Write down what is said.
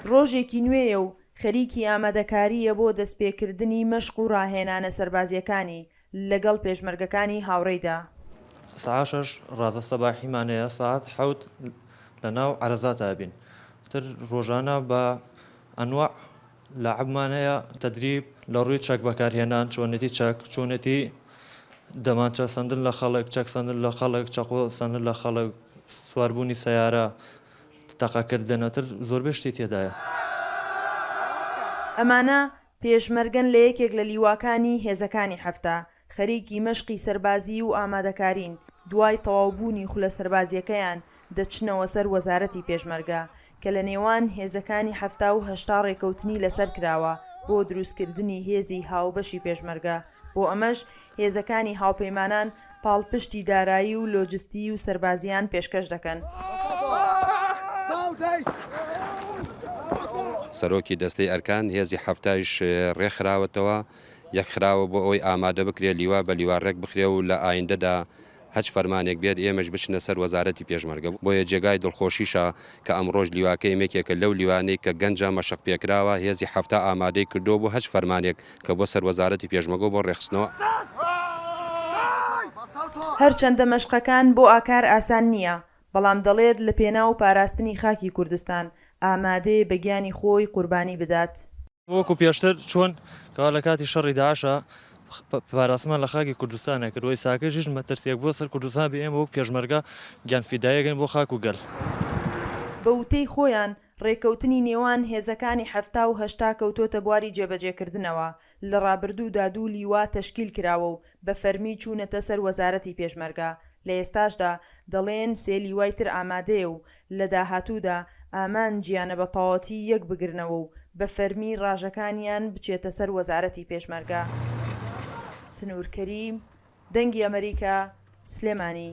ڕۆژێکی نوێیە و خەریکی ئامادەکارییە بۆ دەستپێکردنی مەشق و ڕاهێنانە سەربازییەکانی لەگەڵ پێشمەرگەکانی هاوڕێیدا. سەعات شەش ڕازە سەباحیمان هەیە سەعات حەوت لە ناو عەرەزاتا ئەبین تر ڕۆژانە بە ئەنواع لەعبمان هەیە تەدریب لە ڕووی چەک بەکارهێنان چۆنێتی چەک چۆنێتی دەمانچە سەندن لە خەڵک چەک سەندن لە خەڵک چەقۆ سەندن لە خەڵک سواربوونی سەیارە تەقەکردن ئەتر زۆربەی شتی تێدایە. ئەمانە پێشمەرگەن لە یەکێک لە لیواکانی هێزەکانی 70، خەریکی مەشقی سەربازیی و ئامادەکارین، دوای تەواوبوونی خولە سەربازییەکەیان دەچنەوە سەر وەزارەتی پێشمەرگە، کە لە نێوان هێزەکانی 70 و 80 ڕێکەوتنی لەسەر کراوە بۆ دروستکردنی هێزی هاوبەشی پێشمەرگە، بۆ ئەمەش هێزەکانی هاوپەیمانان پاڵپشتی دارایی و لۆجستیی و سەربازییان پێشکەش دەکەن. سەرۆکی دەستەی ئەرکان، هێزی حەفتایش ڕێکخراوەتەوە، یەکخراوە بۆ ئەوەی ئامادە بکرێت لیوا بە لیوا ڕێکبخرێ و لە ئایندەدا هەچ فەرمانێک بێت ئێمەش بچنە سەر وەزارەتی پێشمەرگە، بۆیە جێگای دڵخۆشیشە کە ئەمڕۆش لیواکەی ئێمە یەکێکە لەو لیوانەی کە گەنجە مەشق پێکراوە هێزی 70 ئامادەی کردووە بۆ هەچ فەرمانێک کە بۆ سەر وەزارەتی پێشمەگە و بۆ ڕێکخستنەوە. هەرچەندە مەشقەکان بۆ ئاکار ئاسان نییە، بەڵام دەڵێت لە پێناو پاراستنی خاکی کوردستان ئامادەیە بە گیانی خۆی قوربانی بدات. وەکو پێشتر چۆن کەوا لە کاتی شەڕی داعشا پاراستمان لە خاکی کوردستان ئەکرد و ئیساکەش هیچ مەترسیەک بۆ سەر کوردستان بێ ئێمە وەک پێشمەرگە گیان فیدایەکەین بۆ خاک و گەل. بە وتەی خۆیان ڕێککەوتنی نێوان هێزەکانی 70 و 80 کەوتۆتە بواری جێبەجێکردنەوە، لە ڕابردوودا دوو لیوا تەشکیل کراوە و بە فەرمی چوونەتە سەر وەزارەتی پێشمەرگە، لە ئێستاشدا دەڵێن سێ لیوای تر ئامادەیە و لە داهاتوودا ئامانجیانە بە تەواوەتی یەک بگرنەوە و بە فەرمی ڕاژەکانیان بچێتە سەر وەزارەتی پێشمەرگە. سنوور کەریم، دەنگی ئەمەریکا، سلێمانی.